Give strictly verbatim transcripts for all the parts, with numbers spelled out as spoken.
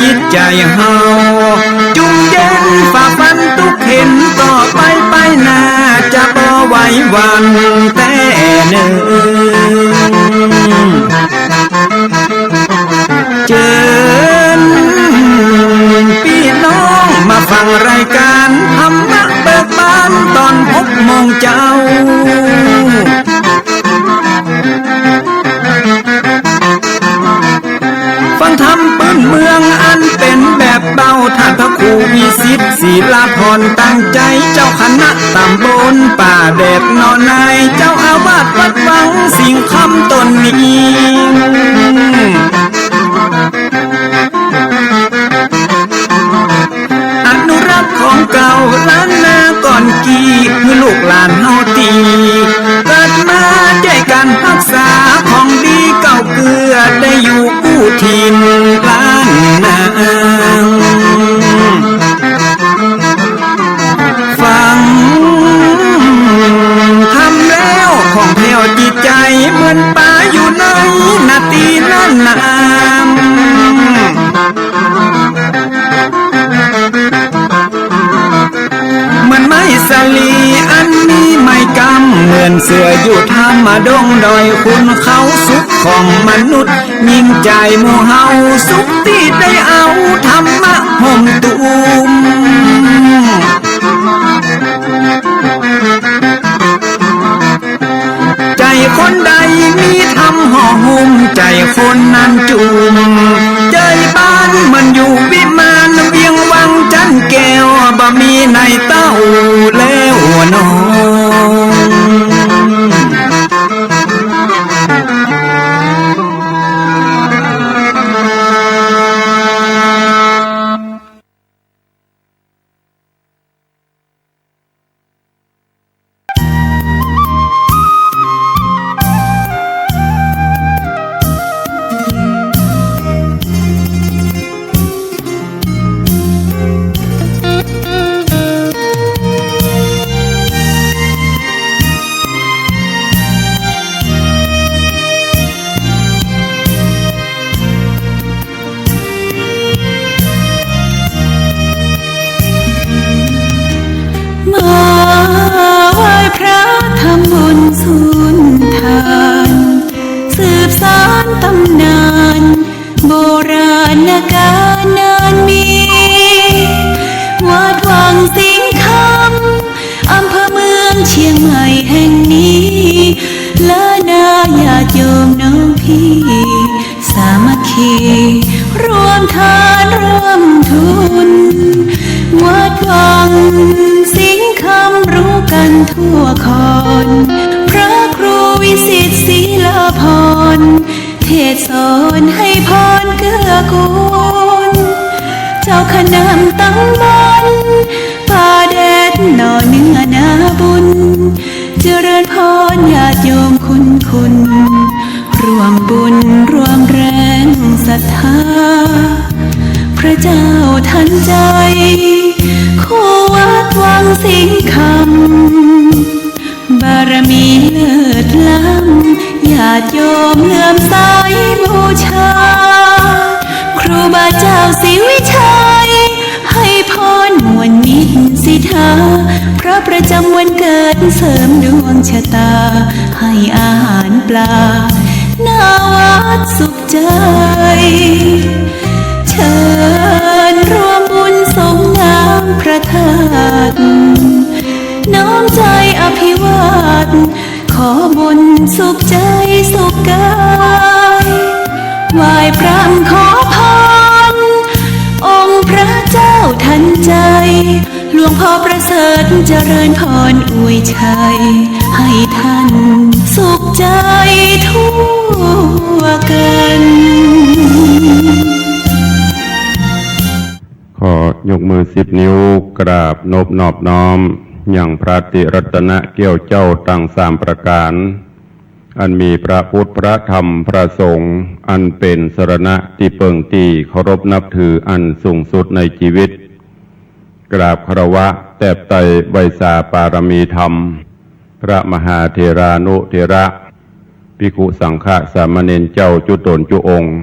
จิตใจ๋เฮา จุ่มเย็นฝ่าฟันตุ๊กเข็ญ ต่อไปไปหน้าจะบ่ไหวหวั่นแต๊เน่อ เจิญปี้น้องมาฟังรายก๋านธรรมะเบิกบานต๋อนหกโมงเจ๊า ฟังธรรมปื้นเมืองอันเป๋นแบบเบา ต้านพระครูวิสิทธิ์ ศิลาพรณ์ ตั้งใจ๋ เจ้าคณะต๋ำบลป่าแดดหนองนาย เจ้าอาวาสวัดวังสิงห์คำต๋นนี้ อนุรักษ์ของเก่าล้านนาก่อนกี้ หื้อลูกหลานเฮาตี้เกิดมาได้ก๋านฮักษาของดีเก่าเกื้อ ได้อยู่กู้ถิ่นล้านนา ฟังธรรมแล้วผ่องแผ้วจิตใจ๋ เหมือนป๋าอยู่ในนาตี้ล้านนา เหมือนไม้สาลีอันมีไม้กำ เหมือนเสืออยู่ถ้ำดงดอย ขุนเขาสุขของมนุษย์ ยิ่งใจ๋หมู่เฮาสุขตี้ได้เอาธรรมะห่มตุ้ม ใจ๋คนใดมีธรรมห่อหุ้ม ใจ๋คนนั้นจุ่ม ใจ๋บ้านเหมือนอยู่วิมาน เวียงวังจั๊นแก้ว บ่มีในเต้าแล้วน้อง มาไหว้พระทำบุญสุนทาน สืบสานต๋ำนานโบราณก๋าลนานมี วัดวังสิงห์คำ อำเภอเมืองเชียงใหม่แห่งนี้ ล้านนาญาติโยมน้องพี่ สามัคคีร่วมทานร่วมทุน วัดวังสิงห์คำรู้กั๋นทั่วคอน พระครูวิสิทธิ์ศิลาพรณ์ เทศน์สอนให้พรเกื้อกูล เจ้าคณะต๋ำบลป่าแดดหนองเนื้อนาบุญ เจริญพรญาติโยมคุณคุณ ร่วมบุญร่วมแรงศรัทธา พระเจ้าทันใจ คู่วัดวังสิงห์คำ บารมีเลิศล้ำ ญาติโยมเลื่อมใสบูชา ครูบาเจ้าศรีวิชัย ให้พรม่วนมิตรสิทธา พระประจำวันเกิดเสริมดวงชะตา ให้อาหารปลาหน้าวัดสุขใจ เชิญร่วมบุญสรงน้ำพระธาตุ น้อมใจอภิวาท ขอบุญสุขใจสุขกาย ไหว้พร่ำขอพร องค์พระเจ้าทันใจ หลวงพ่อประเสริฐเจริญพรอวยชัย ให้ท่านสุขใจทั่วกั๋น ขอยกมือสิบนิ้วกราบนบนอบน้อมยังพระติรัตนะแก้วเจ้าตังสามประก๋าน อันมีพระพุทธ พระธรรม พระสงฆ์ อันเป๋นสรณะตี้เปิงตี้เคารพนับถืออันสูงสุดในจีวิต กราบคารวะแตบไตรไหว้สาปารมีธรรม พระมหาเถรานุเถระ ภิกขุสังฆะสามเณรเจ้าจุ๊ต๋นจุ๊องค์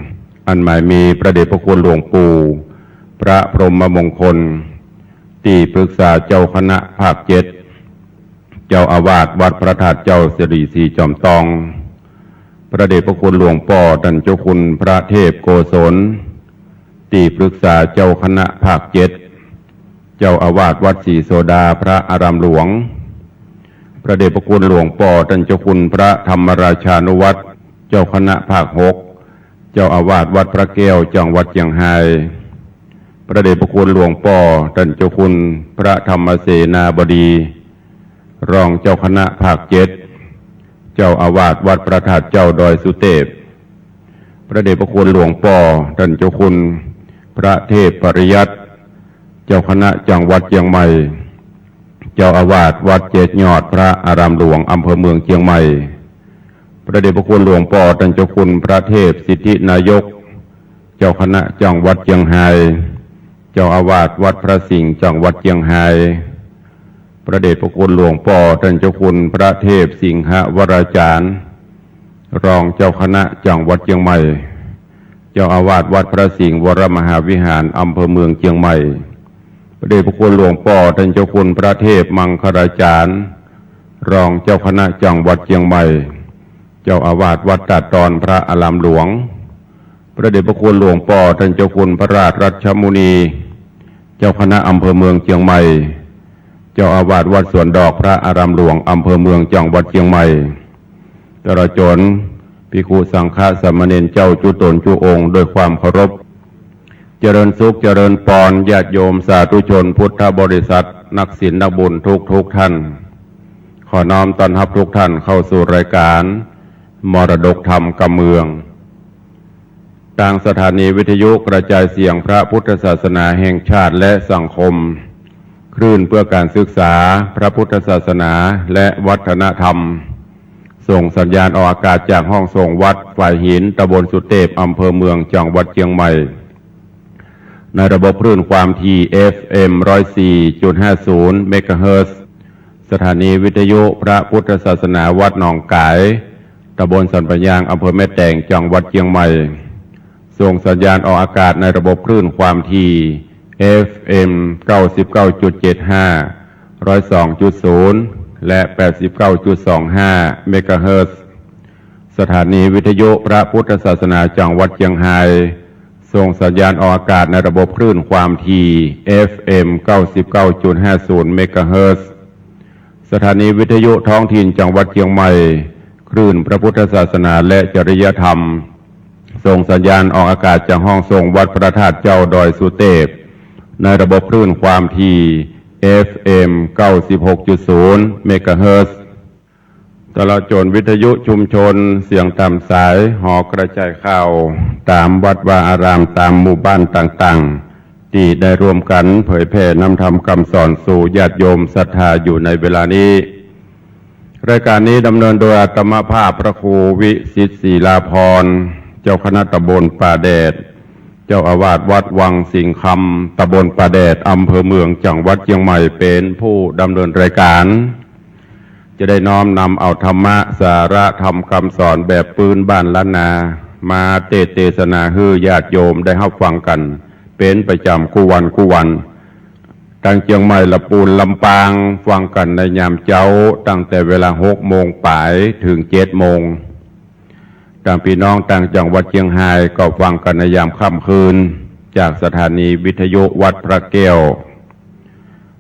อันหมายมีพระเดชพระคุณหลวงปู่ พระพรหมมงคล ตี้ปรึกษาเจ้าคณะภาคเจ็ด เจ้าอาวาสวัดพระธาตุเจ้าสิริสีจอมตอง พระเดชพระคุณหลวงป้อต้านเจ้าคุณพระเทพโกศล ตี้ปรึกษาเจ้าคณะภาคเจ็ด เจ้าอาวาสวัดศรีโสดาพระอารามหลวง พระเดชพระคุณหลวงป้อต้านเจ้าคุณพระธรรมราชานุวัฒน์ เจ้าคณะภาคหก เจ้าอาวาสวัดพระแก้วจังหวัดเจียงฮาย พระเดชพระคุณหลวงป้อต้านเจ้าคุณพระธรรมเสนาบดี รองเจ้าคณะภาคเจ็ด เจ้าอาวาสวัดพระธาตุเจ้าดอยสุเตพ พระเดชพระคุณหลวงป้อต้านเจ้าคุณพระเทพปริยัติ เจ้าคณะจังหวัดเจียงใหม่ เจ้าอาวาสวัดเจ็ดยอดพระอารามหลวงอำเภอเมืองเจียงใหม่ พระเดชพระคุณหลวงป้อต้านเจ้าคุณพระเทพสิทธินายก เจ้าคณะจังหวัดเจียงฮาย เจ้าอาวาสวัดพระสิงห์จังหวัดเจียงฮาย พระเดชพระคุณหลวงป้อต้านเจ้าคุณพระเทพสิงหวราจารย์ รองเจ้าคณะจังหวัดเจียงใหม่ เจ้าอาวาสวัดพระสิงห์วรมหาวิหารอำเภอเมืองเจียงใหม่ พระเดชพระคุณหลวงป้อต้านเจ้าคุณพระเทพมังคลาจารย์ รองเจ้าคณะจังหวัดเจียงใหม่ เจ้าอาวาสวัดตาดตอนพระอารามหลวง พระเดชพระคุณหลวงป้อต้านเจ้าคุณพระราชรัชมุนี เจ้าคณะอำเภอเมืองเจียงใหม่ เจ้าอาวาสวัดสวนดอกพระอารามหลวงอำเภอเมืองจังหวัดเจียงใหม่ ตลอดจ๋นภิกขุสังฆะสามเณรเจ้าจุ๊ต๋นจุ๊องค์ด้วยความเคารพ เจริญสุขเจริญปอน ญาติโยมสาธุชนพุทธบริษัท นักศีลนักบุญทุกๆ ท่าน ขอน้อมต้อนฮับทุกท่านเข้าสู่รายการมรดกธรรมกำเมือง ตางสถานีวิทยุกระจายเสียงพระพุทธศาสนาแห่งชาติและสังคม คลื่นเพื่อการศึกษาพระพุทธศาสนาและวัฒนธรรม ส่งสัญญาณออกอากาศจากห้องทรงวัดฝายหิน ตำบลสุเตพ อำเภอเมือง จังหวัดเจียงใหม่ ในระบบคลื่นความถี่ เอฟเอ็ม ร้อยสี่จุดห้าศูนย์ เมกะเฮิรตซ์ สถานีวิทยุพระพุทธศาสนาวัดหนองก๋าย ตำบลสันป่ายาง อำเภอแม่แตง จังหวัดเจียงใหม่ ส่งสัญญาณออกอากาศในระบบคลื่นความถี่ เอฟเอ็ม เก้าสิบเก้าจุดเจ็ดห้า ร้อยสองจุดศูนย์ และ แปดสิบเก้าจุดสองห้า เมกะเฮิรตซ์ สถานีวิทยุพระพุทธศาสนาจังหวัดเจียงฮาย ส่งสัญญาณออกอากาศในระบบคลื่นความถี่ เอฟเอ็ม เก้าสิบเก้าจุดห้าศูนย์ เมกะเฮิรตซ์ สถานีวิทยุท้องถิ่นจังหวัดเจียงใหม่ คลื่นพระพุทธศาสนาและจริยธรรม ส่งสัญญาณออกอากาศจากห้องทรงวัดพระธาตุเจ้าดอยสุเตพ ในระบบคลื่นความถี่ เอฟเอ็ม เก้าสิบหกจุดศูนย์ เมกะเฮิรตซ์ ตลอดจ๋นวิทยุชุมชนเสียงต๋ามสาย หอกระจายข่าว ต๋ามวัดวาอาราม ต๋ามหมู่บ้านต่างๆ ตี้ได้ร่วมกั๋นเผยแผ่นำธรรมกำสอนสู่ญาติโยมศรัทธาอยู่ในเวลานี้ รายการนี้ดำเนินโดยอาตมาภาพพระครูวิสิทธิ์ศิลาภรณ์ เจ้าคณะตำบลป่าแดด เจ้าอาวาสวัดวังสิงห์คำ ตำบลป่าแดด อำเภอเมือง จังหวัดเจียงใหม่ เป๋นผู้ดำเนินรายการ จะได้น้อมนำเอาธรรมะ สาระธรรมกำสอนแบบปื๊นบ้านล้านนา มาเตสน์เตสนาหื้อญาติโยมได้ฮับฟังกั๋นเป๋นประจ๋ำกู้วันกู้วัน ตางเจียงใหม่ ละปูน ลำปาง ฟังกั๋นในยามเจ๊าตั้งแต่เวลาหกโมงป๋ายเถิงเจ็ดโมง ตางปี้น้องตางจังหวัดเจียงฮายก็ฟังกั๋นในยามค่ำคืน จากสถานีวิทยุวัดพระแก้ว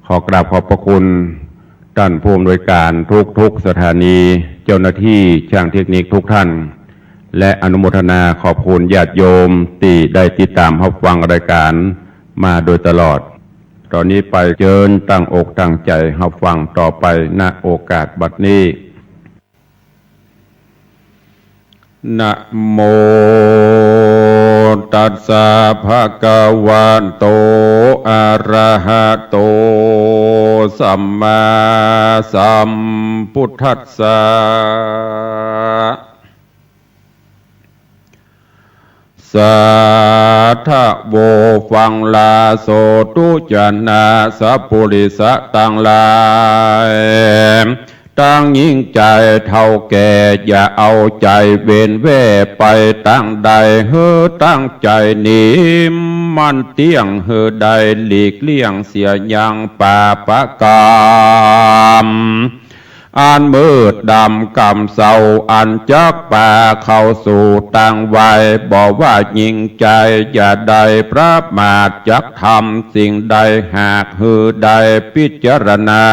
ขอกราบขอบพระคุณต้านผู้อำนวยการทุกๆ สถานี เจ้าหน้าตี้ช่างเทคนิคทุกท่าน และอนุโมทนาขอบคุณญาติโยมตี้ได้ติดต๋ามฮับฟังรายการมาโดยตลอด ต๋อนนี้ไปเจิญตั้งอกตั้งใจ๋ฮับฟังต่อไป ณ โอกาสบัดนี้ นะโมตัสสะ ภะคะวะโต อะระหะโต สัมมาสัมพุทธัสสะ สาธะโว ฟังลาโสตุ จะนะสัพปุริสะตังหลาย ต ตังยิ่งใจ๋เฒ่าแก่ อย่าเอาใจ๋เวนแว่ไปตางใด หื้อตั้งใจ๋หนีมันเตี้ยง หื้อได้หลีกเลี่ยงเสียยังปาปะกรรม อันมืดดำกำเศร้า อันจักปาเข้าสู่ตางวาย บ่ว่ายิ่งใจ๋ อย่าได้ประมาทจักทำสิ่งใด หากหื้อได้พิจารณา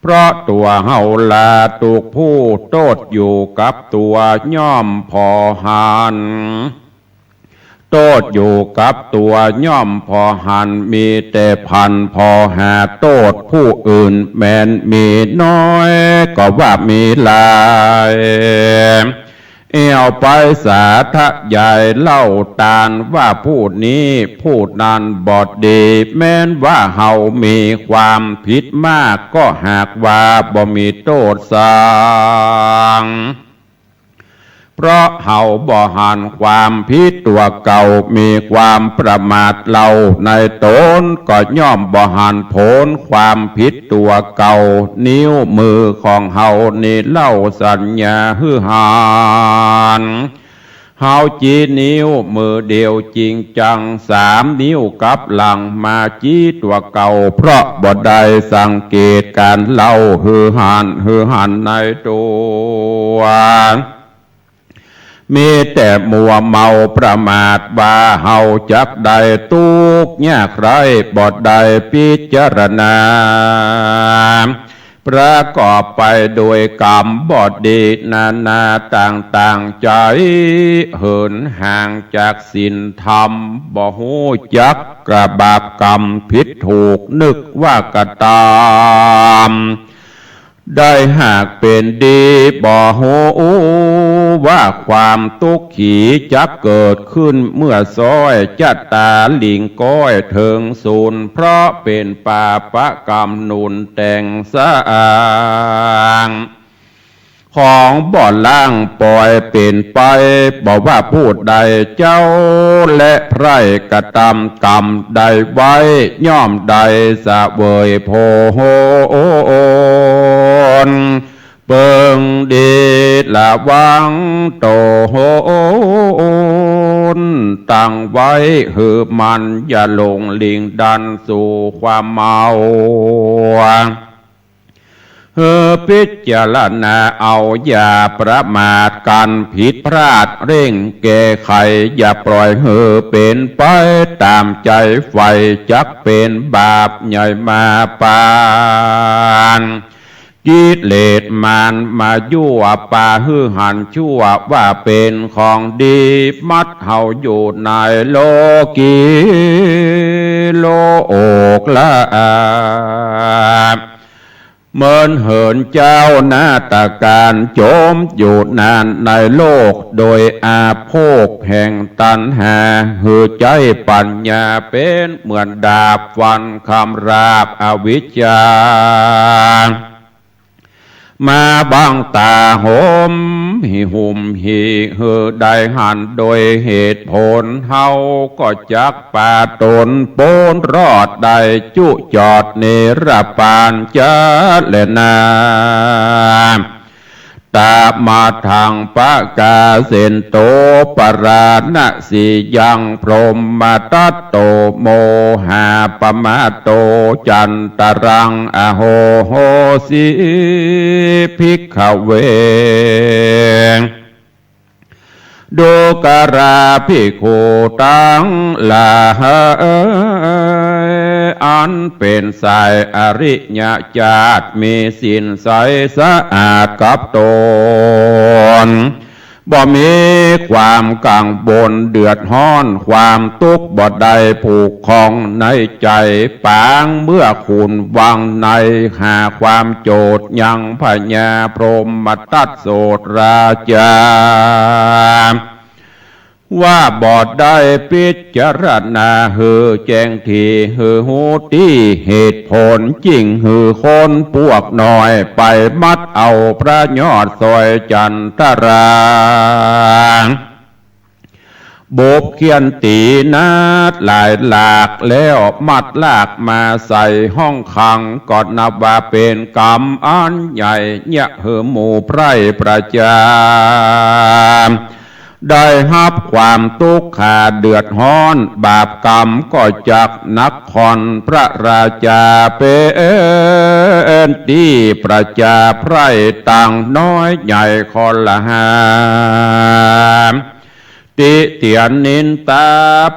เพราะตั๋วเฮาลาตุ๊กผู้ โต้ษอยู่กับตั๋วย่อมผ่อหัน โต้ษอยู่กับตั๋วย่อมผ่อหัน มีแต่ผันผ่อหาโต้ษผู้อื่น แม้นมีน้อยก็ว่ามีหลาย แอ่วไปสาธยายเล่าตานว่าผู้นี้ผู้นั้นบ่ดี แม้นว่าเฮามีความผิดมาก ก็หากว่าบ่มีโต้ษสัง เพราะเฮาบ่หันความผิดตั๋วเก่า มีความประมาทเล่าในต๋น ก็ย่อมบ่หันผลความผิดตั๋วเก่า นิ้วมือของเฮานี้เล่าสัญญาหื้อหัน เฮาจี๊นิ้วมือเดียวจริงจัง สามนิ้วกลับหลังมาจี๊ตั๋วเก่า เพราะบ่ได้สังเกตก๋านเล่าหื้อหัน หื้อหันในตั๋ว มีแต่มัวเมาประมาทว่าเฮาจักได้ตุ๊กข์ยากไร้ บ่ได้พิจารณา ประกอบไปโดยกรรมบ่ดีนานาต่างๆ ใจ๋เหินห่างจากศีลธรรม บ่ฮู้จักกะบาปกรรมผิดถูก นึกว่ากระตำ ได้หากเป๋นดี บ่ฮู้ว่าความตุ๊กขีจักเกิดขึ้นเมื่อซ้อย จะต๋าหลิงก้อยเถิงศูนย์ เพราะเป๋นปาปะกรรมหนุนแต่งสร้าง ของบ่ล้างปล่อยเป๋นไป บ่ว่าผู้ใดเจ้าและใคร่กระตำกรรมใดไว้ ย่อมได้เสวยผล เปิงดีระวังต๋น ตั้งไว้หื้อมั่น อย่าหลงหลิ่งดันสู่ความเมา หื้อพิจารณาเอาอย่าประมาท ก๋านผิดพลาดเร่งแก้ไข อย่าปล่อยหื้อเป๋นไปต๋ามใจ๋ใฝ่ จักเป๋นบาปใหญ่มาปาน กิเลสมารมายั่วปาหื้อหันชั่วว่าเป๋นของดี มัดเฮาอยู่ในโลกีโลกละ เหมือนเหินเจ้านาฏการจมอยู่นานในโลก โดยอาโภคแห่งตัณหา หื้อใจ๊ปัญญาเป๋นเหมือนดาบฟันคำราบอวิชชา มาบังต๋าหมหิ หุมหิ หื้อได้หันโดยเหตุผล เฮาก็จักปาต๋นป๊นรอดได้จุจอดนิรปานจะแลนา ตะมะทังปะกาเสนโต ปะราณะสียัง พรหมทัตโต โมหะปะมาโต จันตะรัง อโหสิ ภิกขเว ดูกราภิกขุตังหลาย อันเป๋นสายอริยะจาติ มีศีลใสสะอาดกับต๋น บ่มีความกังวลเดือดฮ้อน ความตุ๊กข์บ่ได้ผูกข้องในใจ๋ ปางเมือกขุนวังใน หาความโจทย์ยังพญาพรหมทัตโสตราจา ว่าบ่ได้พิจารณาหื้อแจ้งถี่ หื้อฮู้ตี้เหตุผลจริง หื้อคนปวกน้อยไปมัดเอาประโยชน์สอยจันตะรัง บุบเฆี่ยนตี๋นาดหลายหลาก แล้วมัดลากมาใส่ห้องขัง ก็นับว่าเป๋นก๋รรมอันใหญ่ เยียะหื้อหมู่ไพร่ประจา ได้ฮับความตุ๊กข์เดือดฮ้อน บาปก๋รรมก็จักหนัก ข้อนพระราจาเป๋นตี้ประจาไพร่ ต่างน้อยใหญ่คอละหา ติเตียนนินตา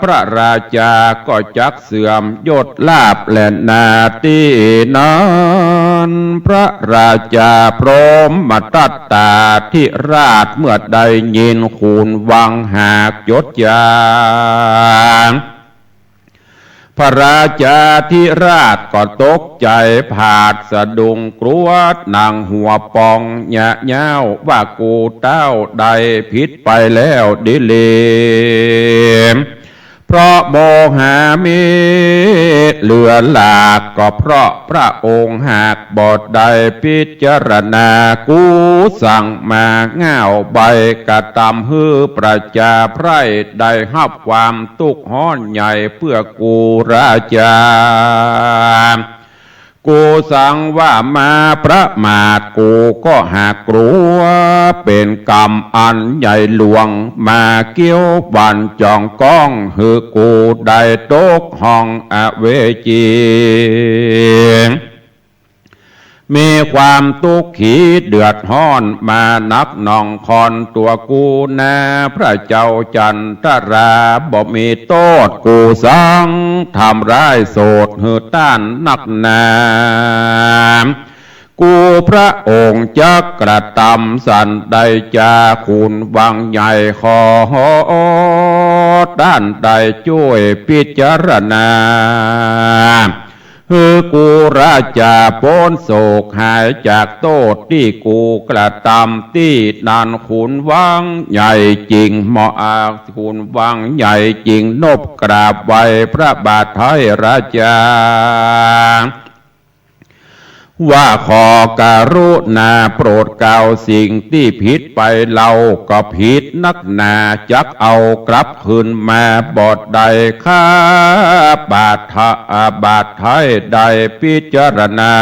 พระราจาก็จักเสื่อมยศลาภแลนา ตี้นั้นพระราจาพรหมทัตตาธิราชเมื่อได้ยิน ขุนวังหากจดจา พระราชาธิราชก็ตกใจ๋ผาดสะดุ้งกลัว หนังหัวปองยะย้าว ว่ากูเต้าได้ผิดไปแล้วดีหลี เพราะโมหะมิเหลือหลาก ก็เพราะพระองค์หากบ่ได้พิจารณา กูสั่งมาง่าวใบกระตำ หื้อประจาไพร่ได้ฮับความตุ๊กข์ฮ้อนใหญ่ เปื้อกูราจา กูสั่งว่ามาประมาท กูก็หากกลัว เป๋นก๋รรมอันใหญ่หลวง มาเกี้ยววันจ่องก้อง หื้อกูได้ตกห้องอเวจี มีความตุ๊กขีเดือดฮ้อนมานักหน่อง ข้อนตั๋วกูนา พระเจ้าจันทรา บ่มีโต้ษ กูสั่งทำร้ายโสด หื้อต้านนักหนา กูพระองค์จักกระตำสันใดจา ขุนวังใหญ่ขอต้านได้จ้วยพิจารณา หื้อกูราจาป๊นโศกหายจากโต้ษตี้กูกระตำ ตี้นั้นขุนวังใหญ่จึงมออา ขุนวังใหญ่จึงนบกราบไหว้พระบาทไท้ราจา ว่าขอกรุณาโปรดเกล้า สิ่งตี้ผิดไปเล่าก็ผิดนักหนา จักเอากลับคืนมาบ่ได้ ข้าบาทไท้ บาทไท้ได้พิจารณา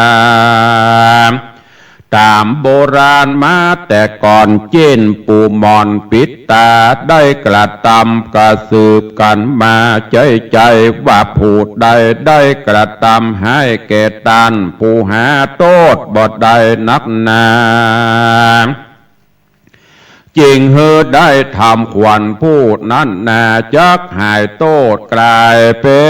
ต๋ามโบราณมาแต่ก่อน เจ้นปู่หม่อนปิดต๋าได้กระตำ ก็สืบกั๋นมาใจ๊ใจ๋ ว่าผู้ใดได้กระตำฮ้ายแก่ต้าน ผู้หาโต้ษบ่ได้นักหนา จึงหื้อได้ทำขวัญผู้นั้นนา จักหายโต้ษกลายเป๋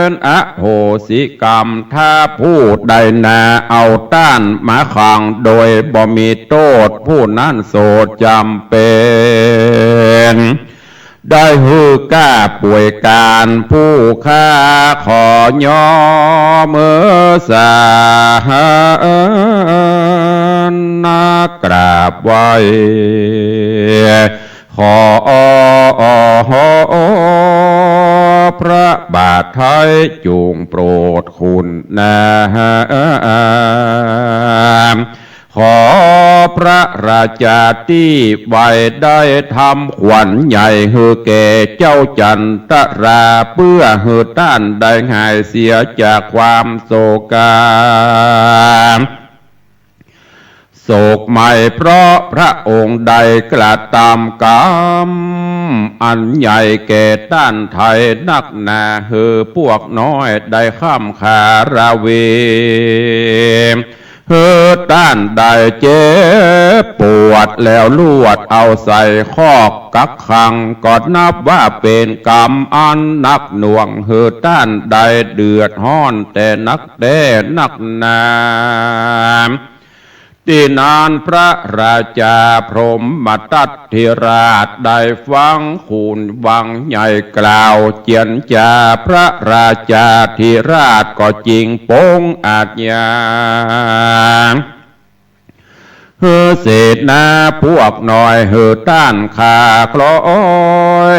นอโหสิกรรม ถ้าผู้ใดนาเอาต้านมาขังโดยบ่มีโต้ษ ผู้นั้นโสดจ๋ำเป๋น ได้หื้อก้าป่วยก๋าน ผู้ข้าขอยอมเมือสาหานักกราบไหว้ ขอพระบาทไท้จุ่งโปรดคุณนา ขอพระราชาตี้ไวได้ทำขวัญใหญ่หื้อแก่เจ้าจันทรา เปื้อหื้อต้านได้หายเสียจากความโศกา โศกไหม้เพราะพระองค์ได้กระตำกรรมอันใหญ่แก่ต้านไท้นักหนา หื้อพวกน้อยได้ค่ำขาราวี หื้อต้านได้เจ็บปวดแล้วลวดเอาใส่คอกกักขัง ก็นับว่าเป๋นกรรมอันหนักหน่วง หื้อต้านได้เดือดฮ้อนแต่นักแต๊นักหนา ตี้นั้นพระราชาพรหมทัตติราชได้ฟังขุนวังใหญ่กล่าวเจียนจา พระราชาธิราชก็จึงปงอาชญา หื้อเสนาพวกน้อยหื้อต้านข้าคล้อ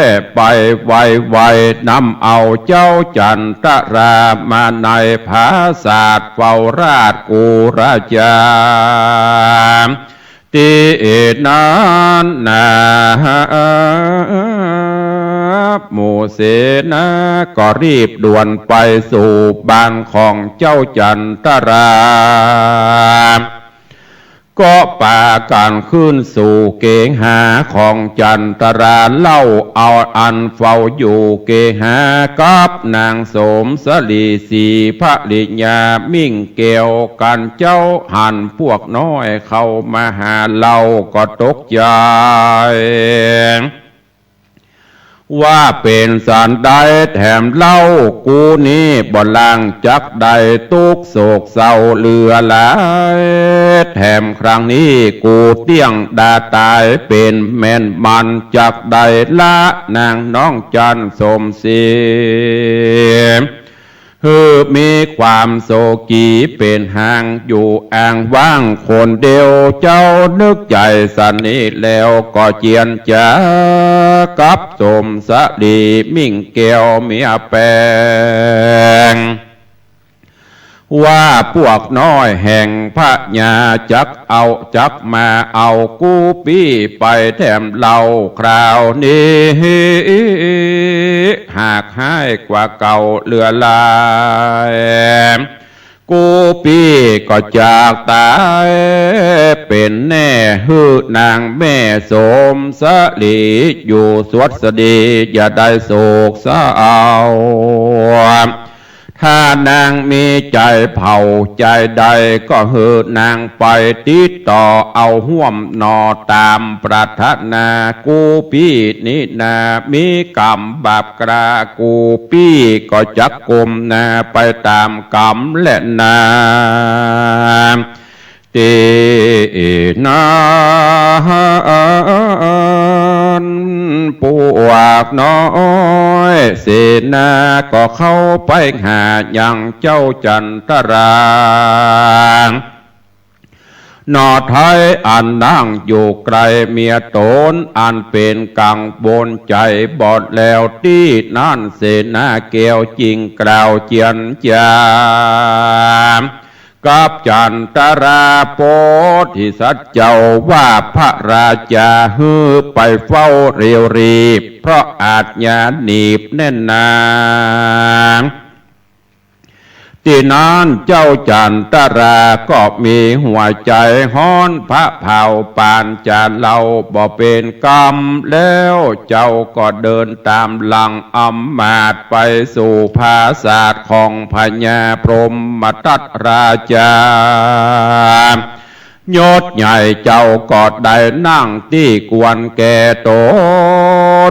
ยไปไวๆ นำเอาเจ้าจันทรามาในผาสาทเฝ้าราชกุราชา ตี้นั้นนา หมู่เสนาก็รีบด่วนไปสู่บ้านของเจ้าจันทรา ก็ปากั๋นขึ้นสู่เกหาของจันทราเล่า เอาอันเฝ้าอยู่เกหากับนางสมสลีสีภริยามิ่งแก้วกั๋นเจ้า หันพวกน้อยเข้ามาหาเล่าก็ตกใจ๋ ว่าเป๋นสันใดแถมเล่า กูนี้บ่ลางจักได้ตุ๊กข์โศกเศร้าเหลือหลาย แถมครั้งนี้กูเตี้ยงดาต๋ายเป๋นแม่นมัน จักได้ละนางน้องจันสมศรี หื้อมีความโศกีเป๋นหางอยู่อ้างว้างคนเดียว เจ้านึกใจ๋สันนี้แล้วก็เจียรจากับสมสลีมิ่งแก้วเมียแปง ว่าพวกน้อยแห่งพญาจักเอาจักมาเอากู้ปี้ไปแถมเล่า คราวนี้หากฮ้ายกว่าเก่าเหลือหลาย กู้ปี้ก็จักต๋ายเป๋นแน่ หื้อนางแม่สมสลีอยู่สวัสดี อย่าได้โศกเศร้า ถ้านางมีใจ๋เผ่าใจ๋ใด ก็หื้อนางไปติดต่อเอาฮ่วมหน่อต๋ามปรารถนา กู้ปี้นี้นามีกรรมบาปกล้า กู้ปี้ก็จักก้มหน้าไปต๋ามกรรมแลนา ตี้นั้น ปวกน้อยเสนาก็เข้าไปหายังเจ้าจันทรา หน่อไท้อันนั่งอยู่ใก้เมียต๋น อันเป๋นกังวลใจ๋บ่แล้ว ตี้นั้นเสนาแก้วจึงกล่าวเจียรจา กับจันทราโพธิสัตว์เจ้าว่า พระราจาหื้อไปเฝ้าเร็วรีบ เพราะอาชญาหนีบแน่นหนา ตี้นั้นเจ้าจันทราก็มีหัวใจ๋ฮ้อนผะเผาปานจะเล่าบ่เป๋นกำ แล้วเจ้าก็เดินต๋ามหลังอำมาตย์ไปสู่ผาสาทของพญาพรหมทัตราชา ยศใหญ่เจ้าก็ได้นั่งตี้ควรแก่ต๋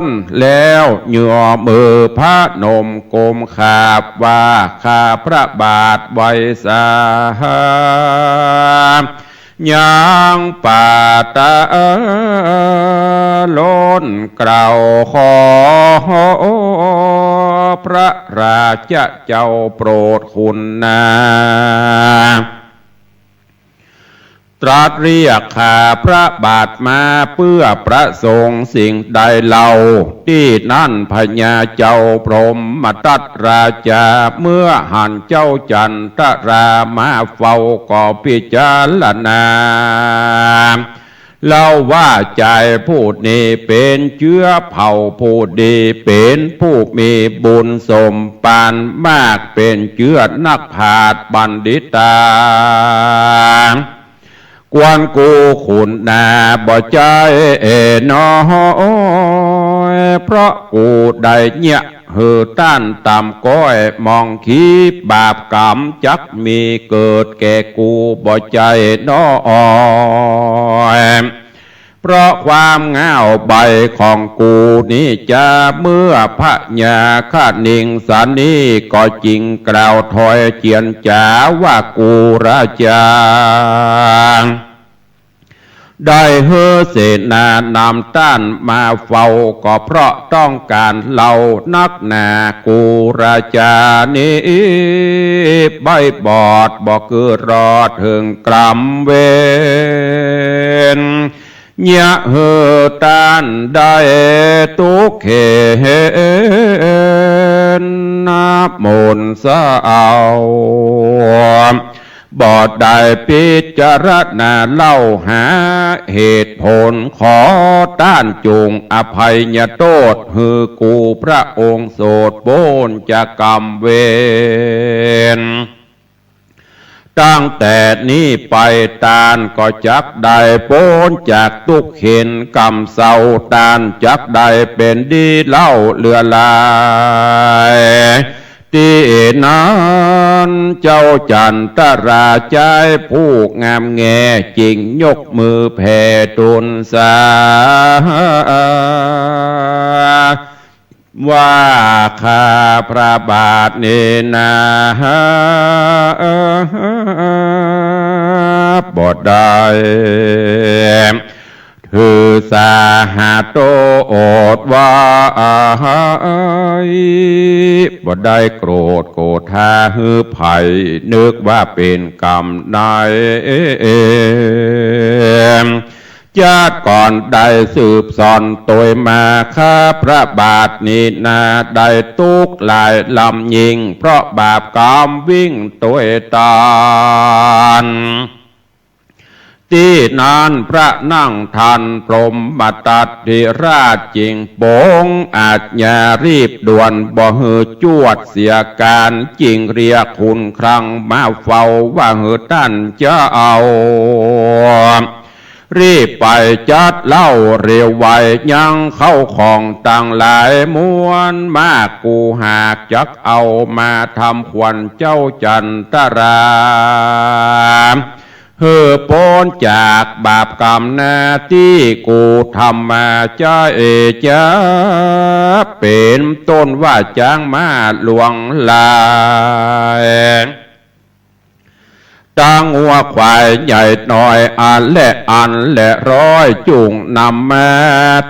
น แล้วเงื้อมือพนมก้มกราบว่า ข้าพระบาทไหว้สา ยังปาตะล้นเกล้าขอ พระราชเจ้าโปรดคุณนา ตรัสเรียกข้าพระบาทมาเปื้อประสงค์สิ่งใดเล่า ตี้นั้นพญาเจ้าพรหมทัตราชา เมื่อหันเจ้าจันทรามาเฝ้าก็พิจารณา เล่าว่าชายผู้นี้เป๋นเจื๊อเผ่าผู้ดี เป๋นผู้มีบุญสมปานมาก เป๋นเจื๊อนักปราชญ์บัณฑิตา ควรกู้คุณนาบ่ใจ้น้อย เพราะกูได้เยียะหื้อต้านต๋ามก้อย มองขีบาปกรรมจักมีเกิดแก่กูบ่ใจ้น้อย เพราะความง่าวใบ้ของกูนี้จา เมื่อพญาคณิงสานีก็จึงกล่าวถ้อยเจียรจาว่า กูราชา ได้หื้อเสนานำต้านมาเฝ้า ก็เพราะต้องก๋านเล่านักหนา กูราชานี้ใบ้บอดบ่คือรอดเถิงกรรมเวร เยียะหื้อต้านได้ตุ๊กข์เข็ญ นะมนต์เศร้า เ บ่ได้พิจารณาเล่าหาเหตุผล ขอต้านจุ่งอภัยโต้ษหื้อกูพระองค์ โสดป๊นจากก๋รรมเวร ตั้งแต่นี้ไปต้านก็จักได้ป๊นจากตุ๊กข์เข็ญกรรมเศร้า ต้านจักได้เป๋นดีเล่าเลือหลาย ตี้นั้นเจ้าจันตราใจ๊ผู้งามแงจึ่งยกมือแผ่ตูนสา ว่าข้าพระบาทนี้นา บ่ได้ถือสาหาโต้ษว่า บ่ได้โกรธโกธาหื้อใผ นึกว่าเป๋นกรรมนาย จาติก่อนได้สืบสอนตวยมา ข้าพระบาทนี้นา ได้ตุ๊กข์หลายล้ำยิ่ง เพราะบาปกรรมวิ่งตวยต้าน ตี้นั้นพระนางทันพรหมทัตติราชจึ่งปงอาชญารีบด่วน บ่หื้อจวดเสียก๋าน จึ่งเรียกขุนคลังมาเฝ้าว่า หื้อต้านเจ้า รีบไปจัดเล่าเร็วไว ยังเข้าของตังหลายมวลมาก กูหากจักเอามาทำขวัญเจ้าจันตรา หื้อป๊นจากบาปกรรมนา ตี้กูทำมาใจ๊ จะเป๋นต้นว่าจ๊างม้าหลวงหลาย ตังงัวควายใหญ่น้อยอันและอันและร้อย จุ่งนำมา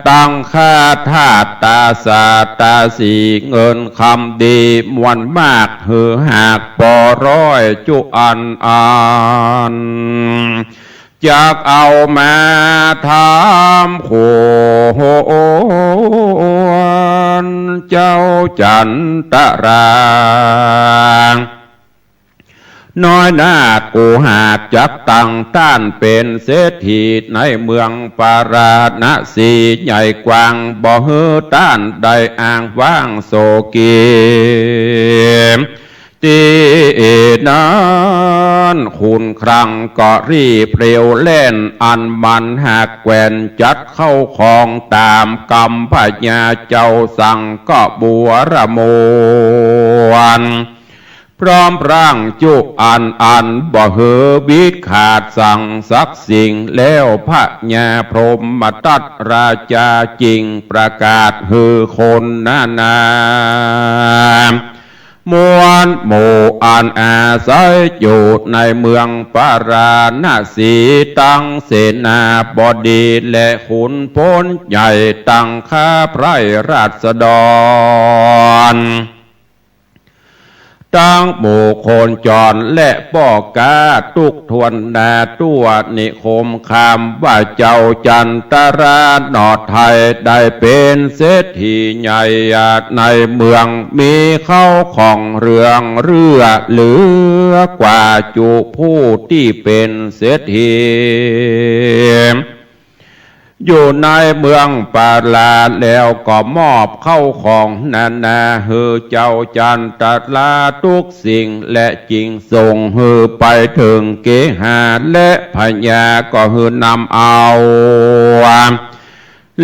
ตังข้าทาสตาสาตาสี เงินคำดีมวลมาก หื้อหากปอร้อยจุอันอัน จักเอามาทำขวัญเจ้าจันตรา น้อยนากูหากจักตั้งต้านเป๋นเศรษฐีในเมืองปาราณสีใหญ่กว้าง บ่หื้อต้านได้อ้างว้างโศกี ตี้นั้นขุนคลังก็รีบเร็วแล่น อันมันหากแกว่นจัดเข้าของต๋ามกำพญาเจ้าสั่งก็บัวระมวล พร้อมพร้างจุอันอัน บ่หื้อวิดขาดสังสักสิ่ง แล้วพญาพรหมทัตราชาจึ่งประกาศหื้อคนนานา มวลหมู่อันอาศัยอยู่ในเมืองปาราณสี ตังเสนาบดีและขุนพลใหญ่ ตังข้าไพร่ราษฎร ตังหมู่คนจรและป้อก๊าตุ๊กถ้วนนา ทั่วนิคมข้ามว่าเจ้าจันตราหนอไทย ได้เป๋นเศรษฐีใหญ่ในเมือง มีเข้าของเรืองเรือเหลือกว่าจุผู้ตี้เป๋นเศรษฐี อยู่ในเมืองปารา แล้วก็มอบเข้าของนานาหื้อเจ้าจันตราทุกสิ่ง และจึงส่งหื้อไปเถิงเกหา และพญาก็หื้อนำเอา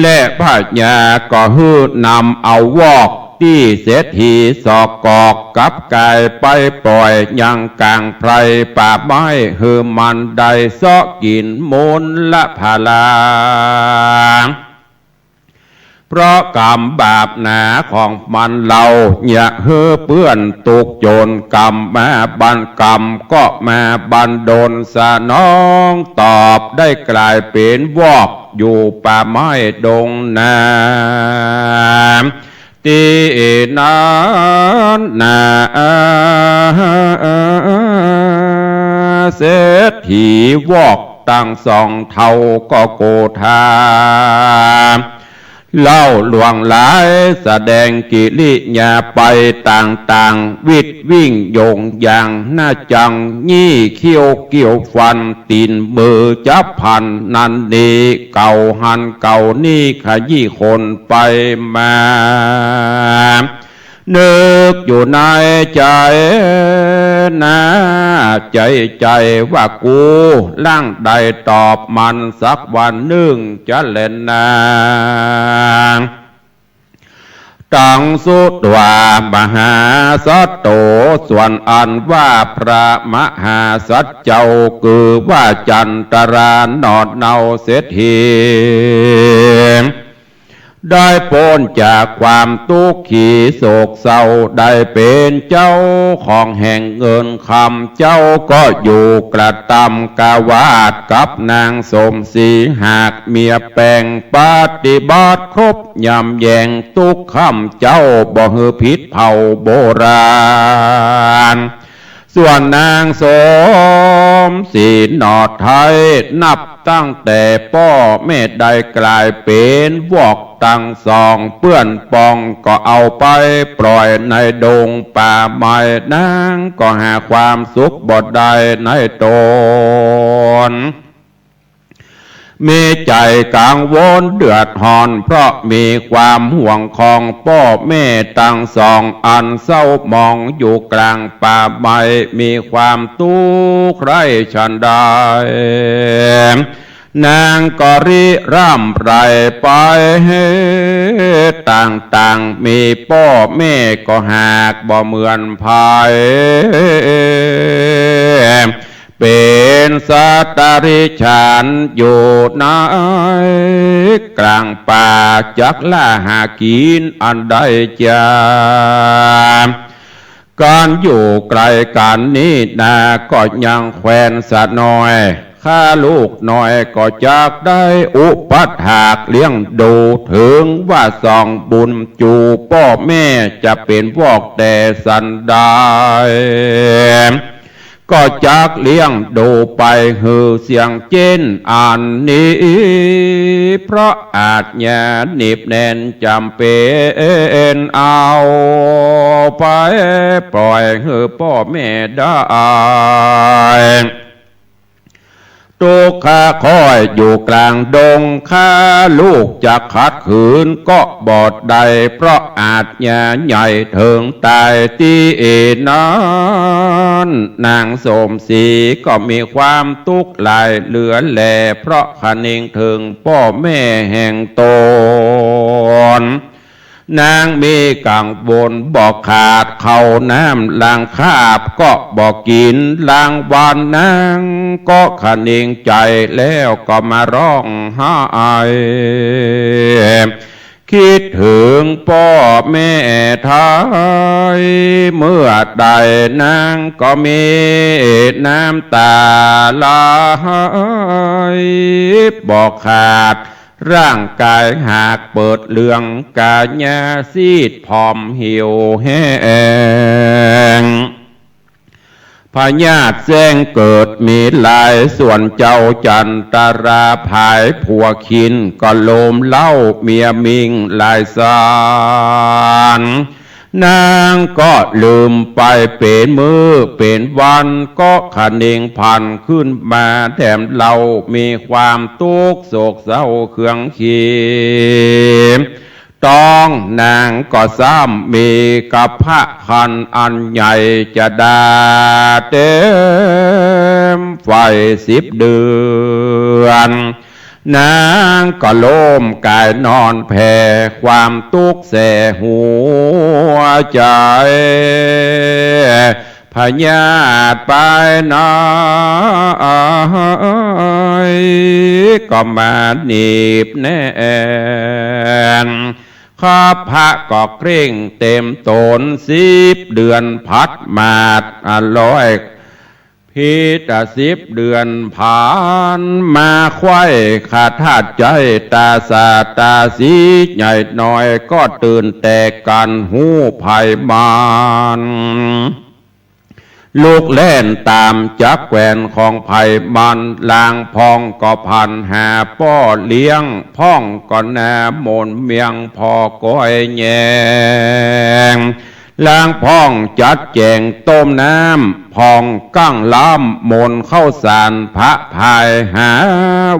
และพญาก็หื้อนำเอาวอกตี้เศรษฐีสอกกอกกับก๋ายไปป่อยยังก๋างไพรป่าไม้ หื้อมันได้เซาะกิ๋นมูลละผลา เพราะกรรมบาปหนาของมันเล่า เยียะหื้อเปื้อนตุ๊กข์จนกรรมมาบัน กรรมก็มาบันดลสนองตอบ ได้ก๋ายเป๋นวอกอยู่ป่าไม้ดงนา ตี้นั้นนา เศรษฐีวอกตังสองเฒ่าก็โกธา เ เล่าล่วงหลายแสดงกิริยาไปต่างๆ วิดวิ่งโยงยางหน้าจัง ยี่เขี้ยวเกี้ยวฟัน ตี๋นมือจับพัน นั้นนี้เก่าหั้นเก่านี้ ขยี้คนไปมา นึกอยู่ในใจ๋นา ใจ๋ใจ๋ว่ากู หลังได้ตอบมันสักวันนึ่งจะแลนา ตังสุตวามหาสัตโต ส่วนอันว่าพระมหาสัตว์เจ้า คือว่าจันตราหนอดเนาเศรษฐี ได้ป๊นจากความตุ๊กข์ขีโศกเศร้า ได้เป๋นเจ้าของแห่งเงินคำ เจ้าก็อยู่กระตำกะวาดกับนางสมศรี หากเมียแป๋งปฏิบัติครบยำแยง ตุ๊กข์คำเจ้าบ่หื้อผิดเผ่าโบราณ ส่วนนางสมศรีหนอไท้ นับตั้งแต่ป้อแม่ได้ก๋ายเป๋นวอกตังสอง เปื้อนปองก็เอาไปปล่อยในดงป่าไม้ นางก็หาความสุขบ่ได้ในต๋น มีใจ๋กังวลเดือดฮ้อน เพราะมีความห่วงของป้อแม่ตังสอง อันเศร้าหมองอยู่กลางป่าไม้ มีความตุ๊กข์ไร้ฉันใด นางก็ริร่ำไรไปต่างๆ มีป้อแม่ก็หากบ่เหมือนใผ เป๋นสัตว์เดรัจฉานอยู่ในกลางป่า จักละหากิ๋นอันใดจา ก๋านอยู่ไก๋กั๋นนี้นา ก็ยังแควนสะนอย ข้าลูกน้อยก็จักได้อุปัฏฐากเลี้ยงดู เถิงว่าสองบุญจูป้อแม่จะเป๋นวอกแต่สันใด ก็จักเลี้ยงดูไปหื้อเสี้ยงเจ๊นอันนี้ เพราะอาชญาหนีบแน่นจ๋ำเป๋น เอาไปปล่อยหื้อป้อแม่ได้ ตุ๊กข์ข้าคอยอยู่กลางดง ข้าลูกจะขัดขืนก็บ่ได้ เพราะอาชญาใหญ่เถิงต๋ายตี้นั้น นางสมศรีก็มีความตุ๊กข์หลายเหลือแล เพราะคะเนงเถิงป้อแม่แห่งต๋น นางมีกังวลบ่ขาด ข้าวน้ำหลังคาบก็บ่กิ๋น หลังวันนางก็คะเนงใจ๋ แล้วก็มาฮ้องไห้ กึ๊ดเถิงป้อแม่ไท้ เมื่อใดนางก็มีน้ำต๋าไหลบ่ขาด ร่างก๋ายหากเปิดเหลือง ก๋ายาซีดผอมเหี่ยวแห้ง พยาธิแจ้งเกิดมีหลาย ส่วนเจ้าจันตราผายผัวคิน ก็โลมเล้าเมียมิงหลายสาร นางก็ลืมไปเป๋นมื้อเป๋นวัน ก็คะเนงผันขึ้นมาแถมเล่า มีความตุ๊กข์โศกเศร้าเคืองขี ต๊องนางก็ซ้ำมีกะพร้าคันอันใหญ่จะดาเต็มไฝ่สิบเดือน นางก็ล้มก๋ายนอนแผ่ความตุ๊กข์แสหัวใจ๋ พยาธิไปไหนก็มาหนีบแน่น คัพพะก็เคร่งเต็มต๋น สิบเดือนผัดมาดอร่อย พิษสิบเดือนผ่านมา ไขว้ขะทาดใจ๊ ต๋าสาต๋าสีใหญ่น้อย ก็ตื่นแตกกั๋นฮู้ภัยมาร เ ลุกแล่นต๋ามจั๊กแกว่นของใผมัน ลางพ่องก็พลันหาป้อเลี้ยง พ่องก็นาหมนเมียงผ่อก๋อยแยง ลางพ่องจัดแจ๋งต้มน้ำ พ่องกั้งล้ำหมนข้าวสาร พระพายหา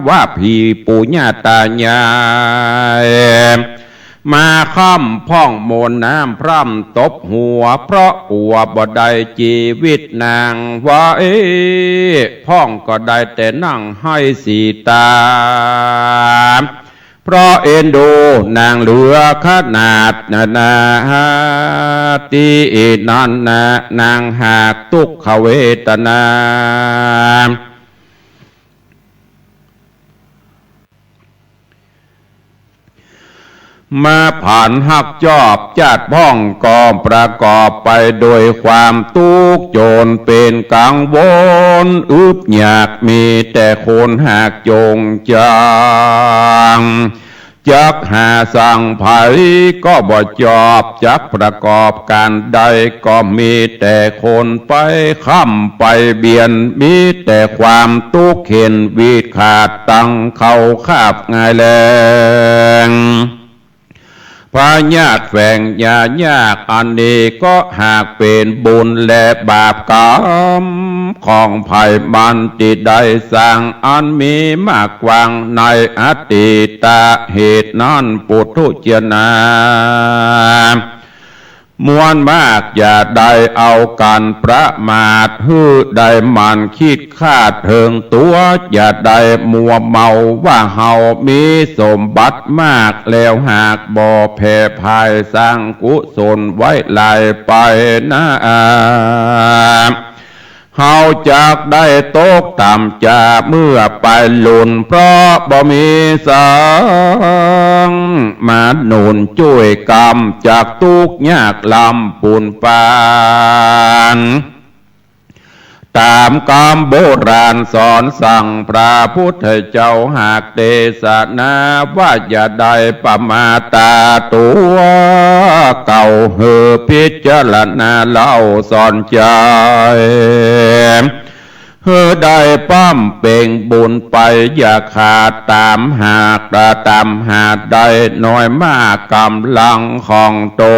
ว่าผีปู่ย่าต๋ายาย มาค่ำพ่องหมนน้ำพร่ำตบหัว เพราะกั๋วบ่ได้จีวิตนางไว้ พ่องก็ได้แต่นั่งไห้สีต๋า เพราะเอ็นดูนางเหลือขนาดนานา ตี้นั้นนา นางหากตุ๊กขเวทนา มาผันฮักจอบ จาติพ่องก็ประกอบไปโดยความตุ๊กข์ จ๋นเป๋นกังวลอึบอยาก มีแต่คนหากจ๋งจัง จักหาสังใผก็บ่จอบ จักประกอบก๋านใดก็มีแต่คนไปค้ำไปเบียด มีแต่ความตุ๊กข์เข็ญวิดขาด ตังเข้าคาบง่ายแลง พยาธิแฝงยายาก อันนี้ก็หากเป๋นบุญและบาปกรรมของใผมันตี้ได้สร้าง อันมีมากกว้างในอดีตเหตุนั้น ปุถุชนนา มวลมากอย่าได้เอากั๋นประมาท หื้อได้หมั่นคิดคาดเถิงตั๋ว อย่าได้มัวเมาว่าเฮามีสมบัติมาก แล้วหากบ่แผ่ผายสร้างกุศลไว้หลายไปนา เฮาจักได้ตกต่ำจ๋าเมื่อไปลุน เพราะบ่มีสังมาหนุนจ้วยกำจัดตุ๊กข์ยากลำปูนปาน ต๋ามกำโบราณสอนสั่ง พระพุทธเจ้าหากเตสนาว่า อย่าได้ประมาทต๋าตั๋วเก่า หื้อพิจารณาเล่าสอนใจ๋ หื้อได้บำเพ็งบุญไปอย่าขาด ต๋ามหาก ต๋ามหากได้น้อยมากก๋ำลังของต๋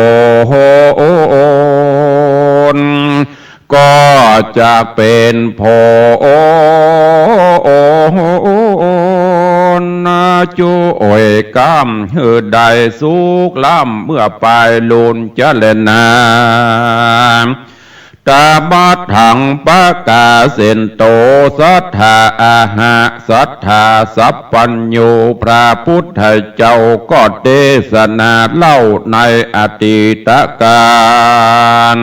น ก็จะเป๋นผลจ้วยกำหื้อได้สุขล้ำเมื่อไปลุนจะแลนา ตะมัทธัง ปะกาเสนโต สัตถาอาหะ สัตถาสัพพัญญู พระพุทธเจ้าก็เตสนาเล่าในอดีตกาล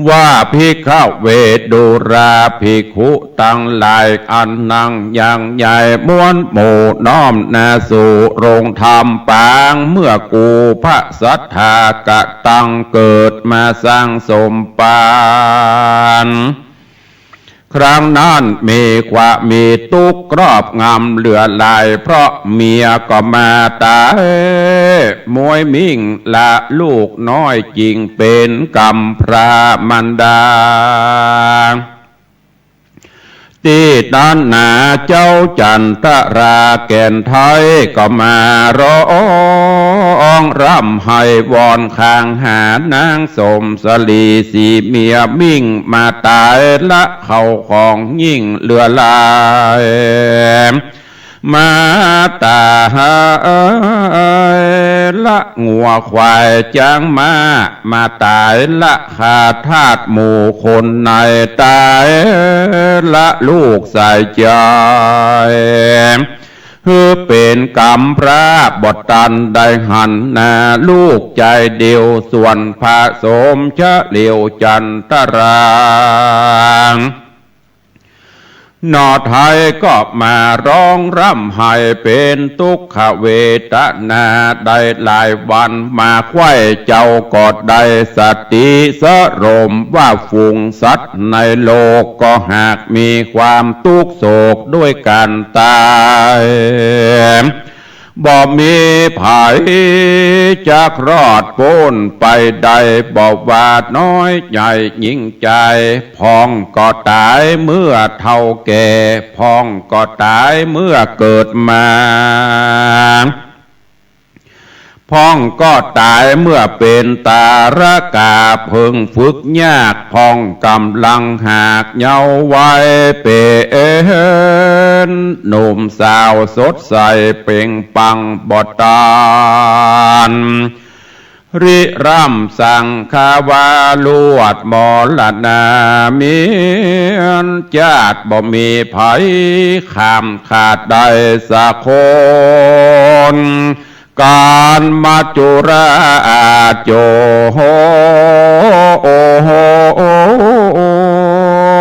ว่า ภิกขเว ดูราภิกขุตังหลาย อันนังยังใหญ่มวลหมู่น้อมนาสู่โรงธรรมปาง เมื่อกูพระสัตถากะตังเกิดมาสร้างสมภาร ครั้งนั้นมีความมีตุ๊กข์ครอบงำเหลือหลาย เพราะเมียก็มาต๋าย มวยมิ่งละลูกน้อยจิ่งเป๋นกำพร้ามารดา ตี้นั้นนาเจ้าจันตราแก่นไทยก็มาร้องร่ำไห้วอนคางหานางสมสลีสีเมียมิ่งมาต๋ายละ เข้าของยิ่งเหลือหลาย มาต๋ายละงัวควายจ๊างม้า มาต๋ายละข้าทาสหมู่คนใน ต๋ายละลูกสายใจ๋ หื้อเป๋นกำพร้าบ่ตันได้หันนา ลูกจายเดียวส่วนผสมเฉลียวจันตรา หน่อไทยก็มาร้องร่ำไห้เป๋นตุ๊กขเวทนาได้หลายวัน มาไขว้เจ้าก็ได้สติสรมว่าฝูงสัตว์ในโลกก็หากมีความตุ๊กข์โศกด้วยก๋านต๋าย บ่มีใผจักรอดป๊นไปได้ บ่ว่าน้อยใหญ่หญิงจาย พ่องก็ต๋ายเมื่อเฒ่าแก่ พ่องก็ต๋ายเมื่อเกิดมา พ่องก็ต๋ายเมื่อเป๋นต๋ารกา เพิ่งฝึกยาก พ่องก่ำลังหากเยาว์วัย เป๋นหนุ่มสาวสดใส เปล่งปลั่งบ่ตาน ริร่ำสังขวา ลวดมรณา เมียนจาติบ่มีใผข้ามขาดได้สักคน ก๋านมัจจุราชโจ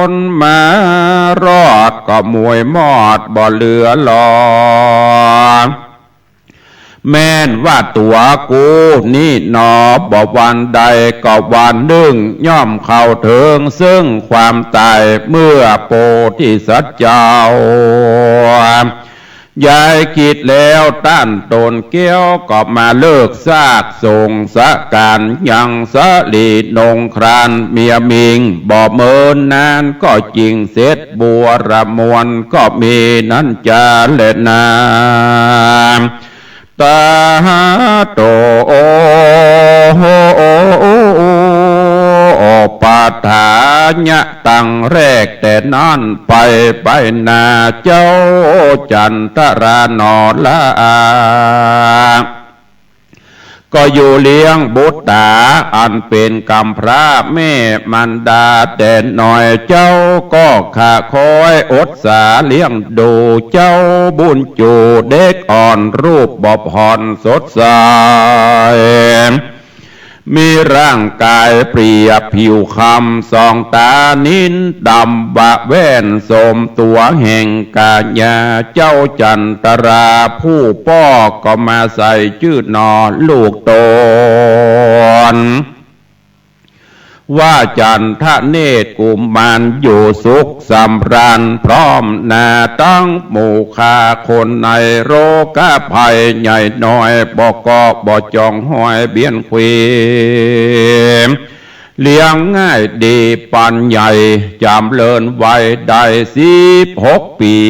รมารอดก็มวยมอดบ่เหลือหลอ แม่นว่าตั๋วกูนี่หนอ บ่วันใดก็วันนึ่ง ย่อมเข้าเถิงซึ่งความต๋าย เมื่อโพธิสัตว์เจ้า ยายกึ๊ดแล้วต้านต๋นแก้ว ก็มาเลิกซากส่งสการยังสะหลีนงครานเมียมิง บ่เมินนานก็จิ่งเสร็จ บัวระมวลก็มีนั้นจาแลนา ตาโต ปัฏฐานะ ตั้งแรกแต่นั้นไป ไปหน้าเจ้าจันทราหนอลา ก็อยู่เลี้ยงบุตราอันเป๋นกำพร้าแม่มารดาแต่น้อย เจ้าก็ขะคอยอดสาเลี้ยงดู เจ้าบุญจูเด็กอ่อนรูปบ่ผ่อนสดใส มีร่างก๋ายเปรียบผิวคำ สองต๋านิลดำ วะแว่นสมตั๋วแห่งกายา เจ้าจันทราผู้ป้อก็มาใส่จื้อหนอลูกต๋น ว่าจันทเนตรกุมารอยู่สุขสำราญ พร้อมหน้าตั้งหมู่ข้าคนใน โรคภัยใหญ่น้อย บ่เกาะบ่จองหอยเบียนเขว เลี้ยงง่ายดีปานใหญ่ จ๋ำเริญวัยได้สิบหกปี๋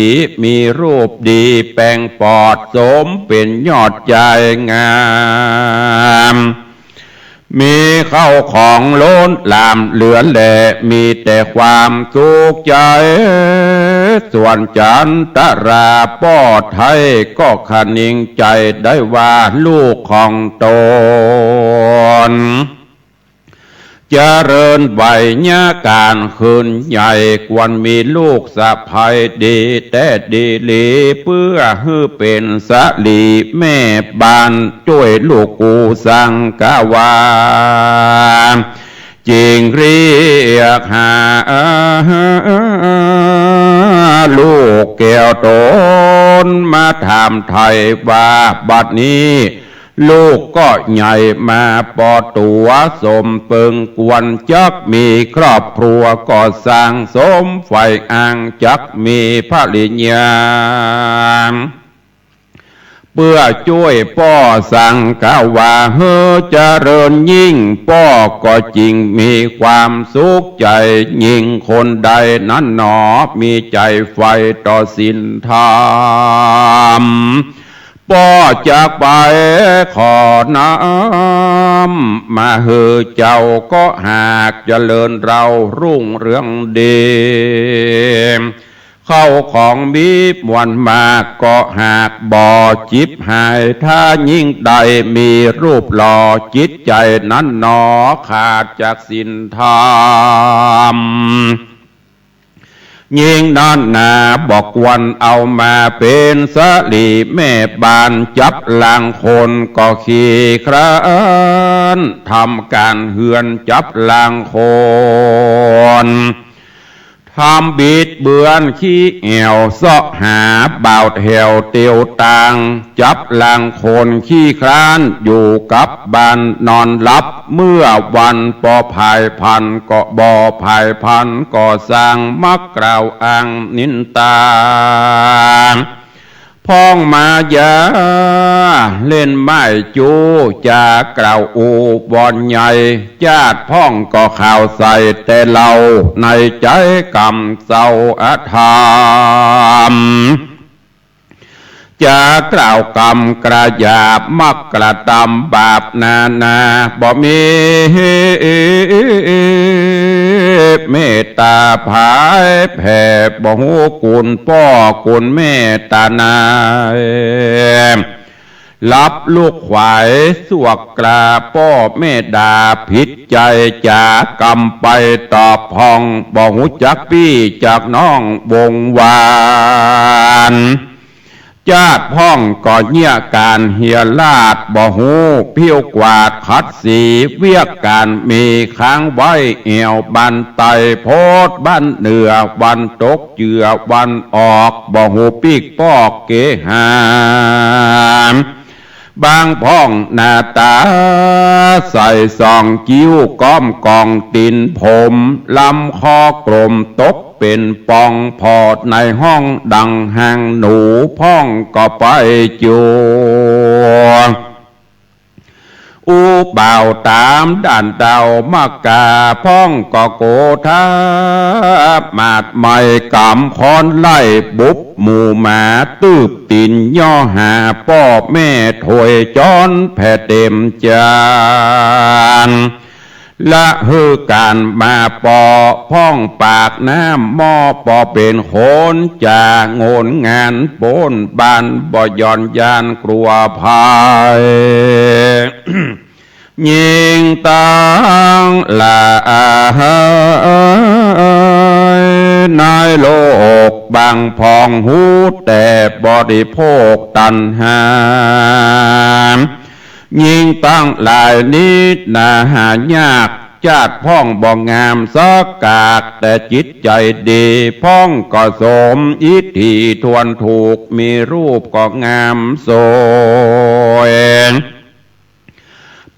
มีรูปดีแป๋งปอด สมเป๋นยอดจายงาม มีเข้าของล้นหลามเหลือแล มีแต่ความสุขใจ๋ ส่วนจันทราป้อไท้ก็คะนิงใจ๋ได้ว่าลูกของต๋น เจริญวัยยะก๋านขึ้นใหญ่ ควรมีลูกสะใภ้ดีแต๊ดีหลี เปื้อหื้อเป๋นสะหลีแม่บ้าน จ้วยลูกกูสังกะวา จิ่งเรียกหาลูกแก้วต๋นมาถามไถ่ว่า บัดนี้ ลูกก็ใหญ่มาปอตั๋วสมเปิงควร จักมีครอบครัวก่อสร้างสมใฝ่อ้าง จักมีภริยา เปื้อจ้วยป้อสังกะวาหื้อเจริญยิ่ง ป้อก็จิ่งมีความสุขใจ๋ยิ่ง คนใดนั้นหนอมีใจ๋ใฝ่ต่อศีลธรรม ป้อจักไปขอน้ำมาหื้อเจ้า ก็หากเจริญเฮารุ่งเรืองดี เข้าของมีมวลมาก ก็หากบ่ฉิบหาย ถ้ายิ่งได้มีรูปหล่อ จิตใจ๋นั้นหนอขาดจากศีลธรรม ยิ่งนั้นนาบ่ควรเอามาเป๋นสะหลีแม่บ้าน จับลางคนก็ขี้คร้าน ทำก๋านเฮือนจับลางคน ทำบิดเบือนขี้แอ่วเซาะหาบ่าวแถวเตียวตาง จับลางคนขี้คร้านอยู่กับบ้านนอนหลับ เมื่อวันปอผายผันก็บ่ผายผัน ก่อสร้างมักกล่าวอ้างนินตา พ่องมายาเล่นไม้จู๋ จ๋ากล่าวอู้บ่ใหญ่ จาติพ่องก็ข่าวใส่แต่เล่า ในใจ๋กำเศร้าอธรรม จ๋ากล่าวกำกระหยาบ มักกระตำบาปนานา บ่มีเมตต๋าผายแผ่ บ่ฮู้กุณป้อกุณแม่ต๋านา หลับลุกไหว สวกกราป้อแม่ด่า ผิดใจ๋จ๋ากำไปตอบพ่อง บ่ฮู้จักปี้จักน้องวงวาน จาติพ่องก็เยียะก๋านเหียราษฎร์ บ่ฮู้ผิวกวาดขัดสี เวียกก๋านมีค้างไว้ แอ่วบั้นใต้โพดบั้นเหนือ วันตกเจือวันออก บ่ฮู้ปิ๊กปอกเกหา บางพ่องหน้าต๋าใสส่อง คิ้วก้อมกองตี๋นผม ลำคอกลมตกเป๋นป่อง ผ่อในห้องดังหางหนู พ่องก็ไปจั่ว อู้บ่าวต๋ามด้านดาวมะกา พ่องก็โกธา หมาดไหม้ก๋ำค้อนไล่ บุบหมู่หมาตื้บตี๋น ย่อหาป้อแม่ถ้วยจ๊อนแผ่เต๋มจาน ละหื้อก๋านมาปอ พ่องปากน้ำหม้อ ปอเป๋นคนจ๋า โงนงานโป๊นบ้าน บ่หย่อนย่านกลัวภัย ญิงตังหลายในโลก บางพ่องฮู้แต่บริโภคตัณหา ญิงตังหลายนี้นาหายาก จาติพ่องบ่งามสักกาก แต่จิตใจ๋ดี พ่องก็สมอิทธิถ้วนถูก มีรูปก็งามสวย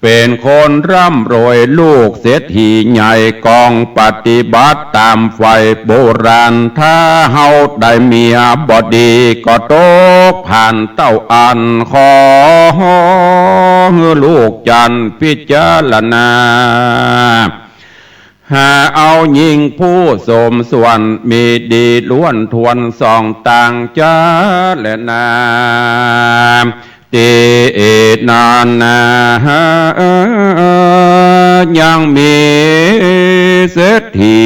เป๋นคนร่ำรวยลูกเศรษฐีใหญ่ กองปฏิบัติต๋ามใฝ่โบราณ ถ้าเฮาได้เมียบ่ดี ก็ตกผ่านเต้าอั้น ขอหื้อลูกจันทร์พิจารณา หาเอาญิงผู้สมส่วน มีดีล้วนถ้วนสองตางจาแลนา ตี้นั้นนา ยังมีเศรษฐี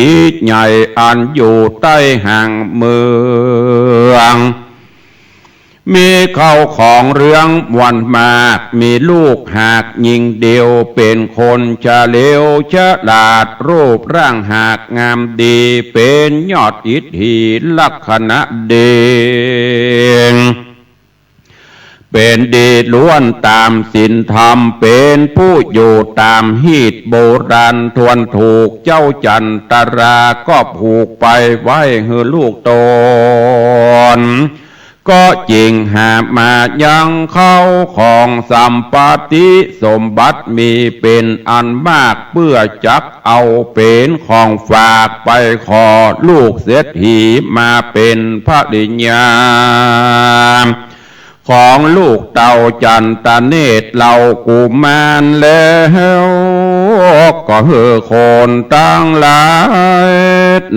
ใหญ่อันอยู่ใต้หางเมือง มีเข้าของเรืองม่วนมาก มีลูกหากญิงเดียว เป๋นคนเฉลียวฉลาด รูปร่างหากงามดี เป๋นยอดอิทธิลักษณะเด่น เป๋นดีล้วนต๋ามศีลธรรม เป๋นผู้อยู่ต๋ามฮีตโบราณถ้วนถูก เจ้าจันตราก็ผูกไปไว้หื้อลูกต๋น ก็จึงหามายังเข้าของสัมปติสมบัติมีเป๋นอันมาก เปื้อจักเอาเป๋นของฝากไปขอลูกเศรษฐีมาเป๋นภริยา ของลูกเต้าจันตเนตรเหล่ากุมารแล้ว ก็หื้อคนตังหลาย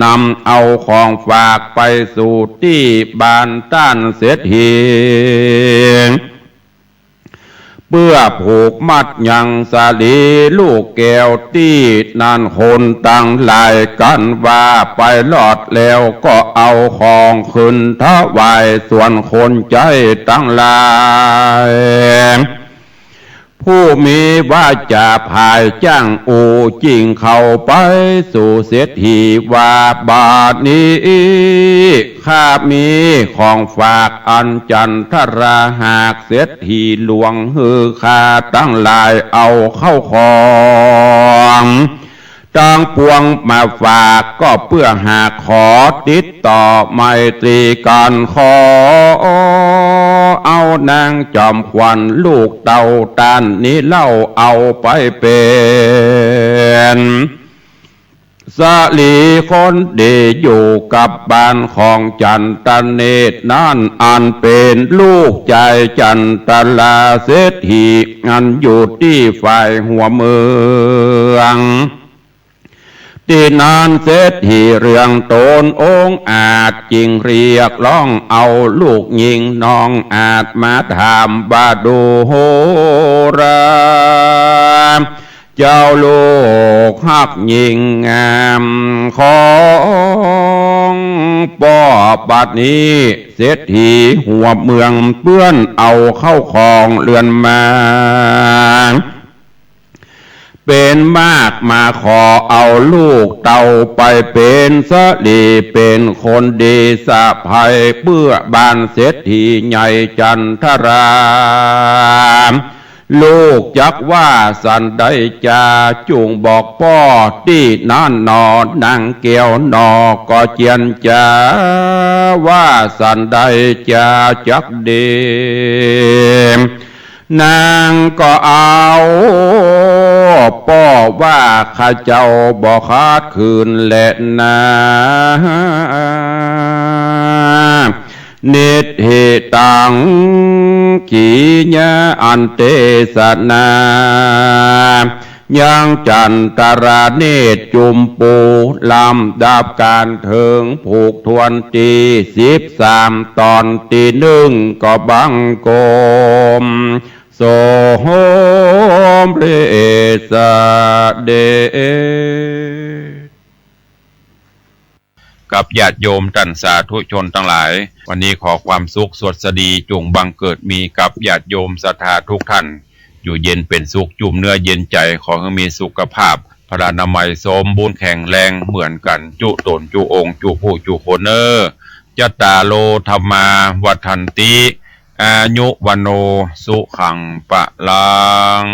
นำเอาของฝากไปสู่ตี้บ้านต้านเศรษฐี เปื้อผูกมัดยังสาลีลูกแก้วตี้นั้น คนตังหลายกั๋นว่าไปรอดแล้วก็เอาของขึ้นถวาย ส่วนคนใจ๊ตังหลาย ผู้มีวาจ๋าผายจ้างอู้จึ่งเข้าไปสู่เศรษฐีว่า บ่านี้ข้ามีของฝากอันจันทราหากเศรษฐีหลวงหื้อข้าตังหลายเอาเข้าของ ตังปวงมาฝากก็เปื้อหากขอติดต่อไมตรีกั๋น ขอเอานางจอมขวัญลูกเต้าต้านนี้เล่าเอาไปเป๋น สลีคนดีอยู่กับบ้านของจันตะเนตรนั้น อันเป๋นลูกจายจันตะลาเศรษฐี อันอยู่ตี้ฝ่ายหัวเมือง ตี้นั้นเศรษฐีเรื่องต๋นองอาจ จึงเรียกร้องเอาลูกญิงน้องอาจมาถามว่า ดูโหรา เจ้าลูกฮักญิงงามของป้อ บัดนี้เศรษฐีหัวเมืองเปื้อนเอาเข้าของเรือนมา เป๋นมาก มาขอเอาลูกเต้าไปเป๋นสลี เป๋นคนดีสะใภ้ เปื้อบ้านเศรษฐีใหญ่จันทรา ลูกจักว่าสันใดจา จุ่งบอกป้อตี้นั้นหนอ นางแก้วหนอ ก็เจียรจาว่าสันใดจาจักดี นางก็เอาป้อว่า ข้าเจ้าบ่ขัดขืนแลนา นิทธิตัง กิริยาอันเตสนา ยังจันตะลาเนตรจุมปู ลำดับก๋านเถิงผูกถ้วนตี้สิบสาม ต๋อนตี้นึ่ง ก็บังคมสมเร็จเสด็จ กับญาติโยมต้านสาธุชนตังหลาย วันนี้ขอความสุขสวัสดีจุ่งบังเกิดมีกับญาติโยมศรัทธาทุกท่าน อยู่เย็นเป๋นสุข จุ่มเนื้อเย็นใจ๋ ขอหื้อมีสุขภาพพลานามัยสมบูรณ์แข็งแรงเหมือนกั๋นจุ๊ต๋นจุ๊องค์จุ๊ผู้จุ๊คนเน่อ จัตตาโร ธัมมา วัฑฒันติ อายุ วัณโณ สุขัง พลัง